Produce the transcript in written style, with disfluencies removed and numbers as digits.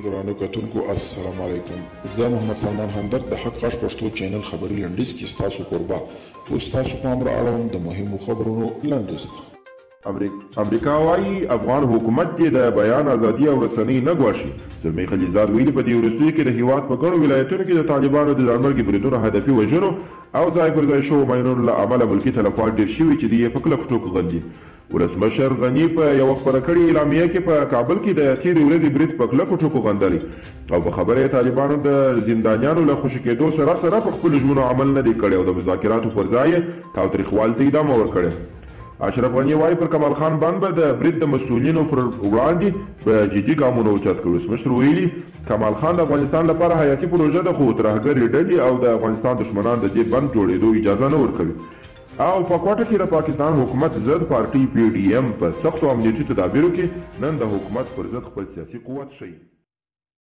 ګرانو کتونکو السلام علیکم، زه محمد سلمان همدرد د حق غږ پښتو چینل خبري لنډیز کې ستاسو کوربه. اوس ستاسو پام را اړوم د مهمو خبرونو لنډیز ته. امریکا وايي افغان حکومت دې د بیان ازادي او رسنۍ نه ګواښي. زلمي خلیلزاد ویلي په دې وروستیو کې د هیواد په ګڼو ولایتونو کې د طالبانو د ځانمرګي بریدونو، هدفي وژنو او ځای پر ځای شوو ماینونو له امله ملکي تلفات ډېر شوي چې دوی یې په کلکو ټکو غندي. ولسمشر غني په یوه خپره کړې اعلامیه کې په کابل کې د تېرې ورځې برید په کلکو ټکو غندلی او په خبره یې طالبانو د زندانیانو له خوشې کېدو سره سره په خپلو ژمنو عمل نه دی کړی او د مذاکراتو پر ځای یې تاوتریخوالي ته ادامه ورکړې. اشرف غني وايي پر کمال خان بند به د برید د مسؤلینو پر وړاندې به جدي ګامونه اوچت کړي. ولسمشر ویلي کمال خان د افغانستان لپاره حیاتي پروژه ده، خو ترهګرې ډلې او د افغانستان دښمنان د دې بند جوړېدو اجازه نه ورکوي. او په کوټه کې د پاکستان حکومت ضد پارټۍ پي ډي ایم په سختو امنیتي تدابیرو کې نن د حکومت پر ضد خپل سیاسي قوت ښيي.